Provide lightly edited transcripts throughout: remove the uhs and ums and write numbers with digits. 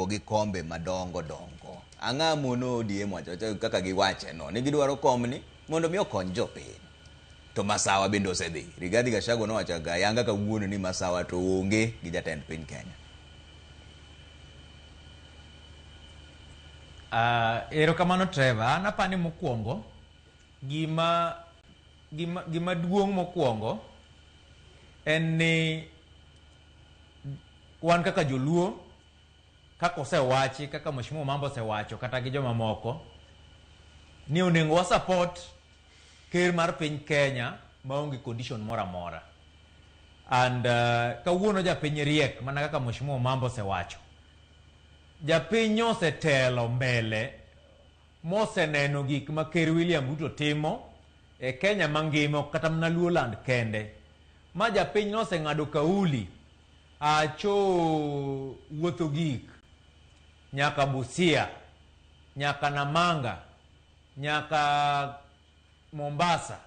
gi kombe madongo dongo. Ang'a mono ODM wacho wacha kaka giwache no ni gidwaro komni mondo mi okony jopiny. To Masawa bende osedhi. Rigathi Gachagua nowacho ga ayanga kawuono ni Masawa to onge gi jatend piny Kenya. Erokamano Trevor. An apani mokwongo gima duong' mokwongo en ni wan kaka joluo kaka osewachi kaka Mheshimiwa Mambo osewacho kata gi jomamoko ni onego wa support ker mar piny Kenya maonge condition moro amora. And kawuono japiny riek mana kaka Mheshimiwa Mambo osewacho. Japiny osetelo mbele moseneno gik ma Ker William Ruto timo e Kenya mangima ok kata mana Luoland kende. Ma japiny noseng'ado kauli acho wuotho gik nyaka Busia, nyaka Namanga, nyaka Mombasa.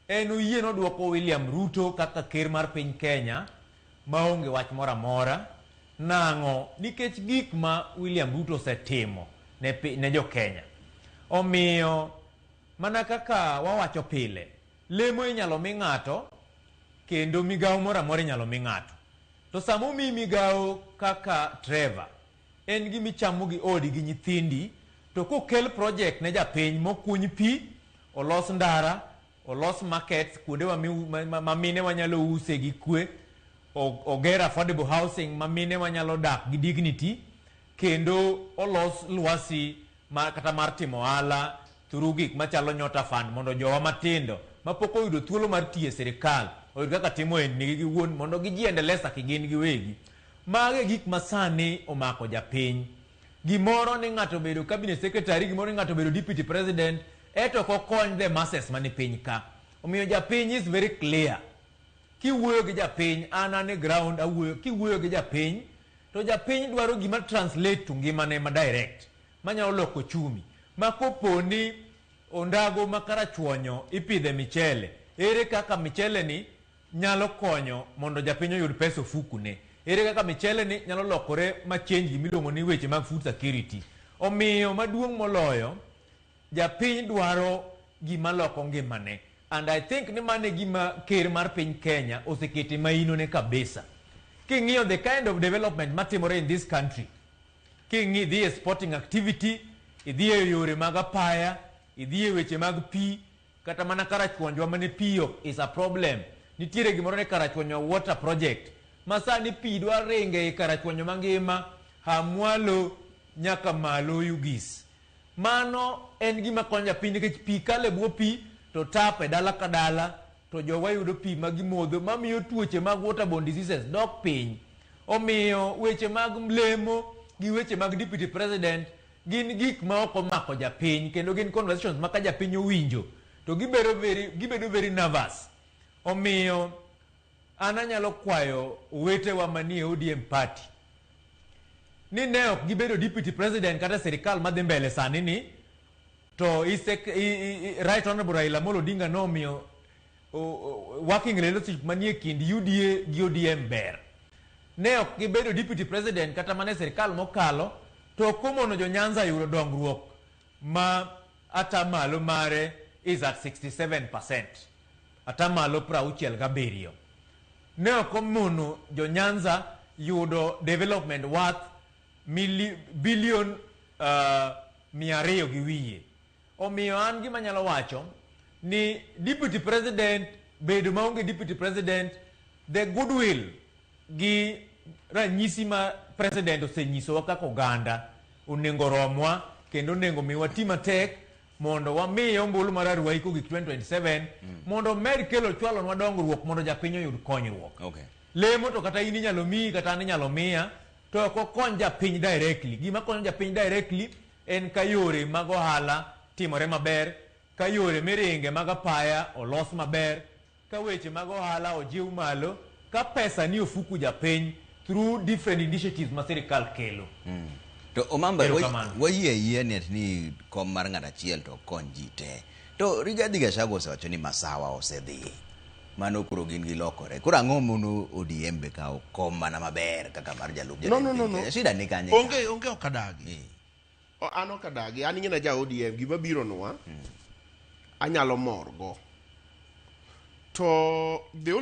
En oyie nodwoko William Ruto kaka ker mar piny Kenya maonge wach moro amora. Nang'o? Nikech gik ma William Ruto osetimo ne jo Kenya. Omiyo mana kaka wawacho pile, lemo inyalo mi ng'ato kendo migawo moro amora inyalo mi ng'ato. To sama omiyi migawo kaka Trevor, en gima ichamo gi odi gi nyithindi, to kokel project ne japiny mokuny pi, olos ndara, olos markets kuonde ma mine wanyalo use gi kwe, oger affordable housing ma mine wanyalo dak gi dignity, kendo olos lwasi kata mar timo ohala through gik machalo Nyota Fund mondo jowa matindo mapok oyudo thuolo mar tiyo e sirikal oyud kaka timo ohendnigi giwuon mondo gijiendeleza kigin giwegi. Mago e gik ma sani omako japiny. Gimoro ni ng'ato obedo cabinet secretary, gimoro ni ng'ato obedo deputy president, eto ok okony the masses mani piny ka. Omiyo japiny is very clear. Kiwuoyo gi japiny, an e ground awuoyo, kiwuoyo gi japiny, to japiny dwaro gima translate to ngimane ma direct, manyalo loko chumi. Ma kopo ni ondago ma Karachuonyo ipidhe michele, ere kaka michele ni nyalo konyo mondo japiny oyud pesa ofuku ne? Ere kaka michele ni nyalo lokore ma change gimiluongo ni weche mag food security? Omiyo maduong' moloyo, japiny dwaro gima loko ngimane. And I think ni mano e gima ker mar piny Kenya osekete maino ne kabisa. King'iyo the kind of development matimore in this country, king'i idhi e sporting activity, idhi e yore mag apaya, idhi e weche mag pi, kata mana Karachuonjwa mane pi is a problem. Nitiere gimoro ni Karachuonyo water project, ma sani pi dwa ringe e Karachuonyo mangima, ha mwalo nyaka malo Ugis. Mano en gima konyo japiny nikech pi kalo e bwo pi to tap e dala ka dala to jowa yudo pi ma gimodho mamiyo tuoche mag waterborne diseases dok piny. Omiyo weche mag lemo gi weche mag deputy president gin gik ma ok omako japiny kendo gin conversations ma ka japiny owinjo to gibedo very nervous. Omiyo an anyalo kwayo owetewa manie ODM party ni ne ok gibedo deputy president kata sirikal madhi mbele sani ni to Right Honorable Raila Amolo Odinga nomiyo working relationship manie kind UDA gi ODM ber. Ne ok gibedo deputy president kata mana e sirikal mokalo to ok omono jo Nyanza yudo dongruok ma atamalo mare is at 67%. Atamalo 67. Ne ok omono jo Nyanza yudo development worth billion 200 gi wiye. Omiyo an gima anyalo wacho ni deputy president bedo maonge deputy president, the goodwill gi ranyisi ma president osenyisowa kaka oganda onego romwa kendo onego mi wati matek mondo wamiye ombulu mar Arua kogik 2027 mondo omed kelo chwalonwa dongruok mondo japiny oyud konyruok. Lemo to kata in inyalo miyi kata an inyalo miya to ok okony japiny directly. Gima konyo japiny directly en ka yore mag ohala timore maber, ka yore miringe mag apaya olos maber, ka weche mag ohala ojiw malo, ka pesa ni ofuku japiny through different initiatives ma sirikal kelo. To Omamba, wayie ayie ni ati ni kom mar ng'ato achiel to ok kony ji te. To Rigathi Gachagua osewacho ni Masawa osedhi. Mano koro gin gilokore. Koro ang'o mono ODM be kawo kom mana maber kaka mar jalup No, jatend no, no, piny no. Kenya? Shida ni kanye? Onge, onge ok adagi. Eh. An ok adagi, an ing'e na ja ODM, gima biro nwa, anyalo morgo. To the only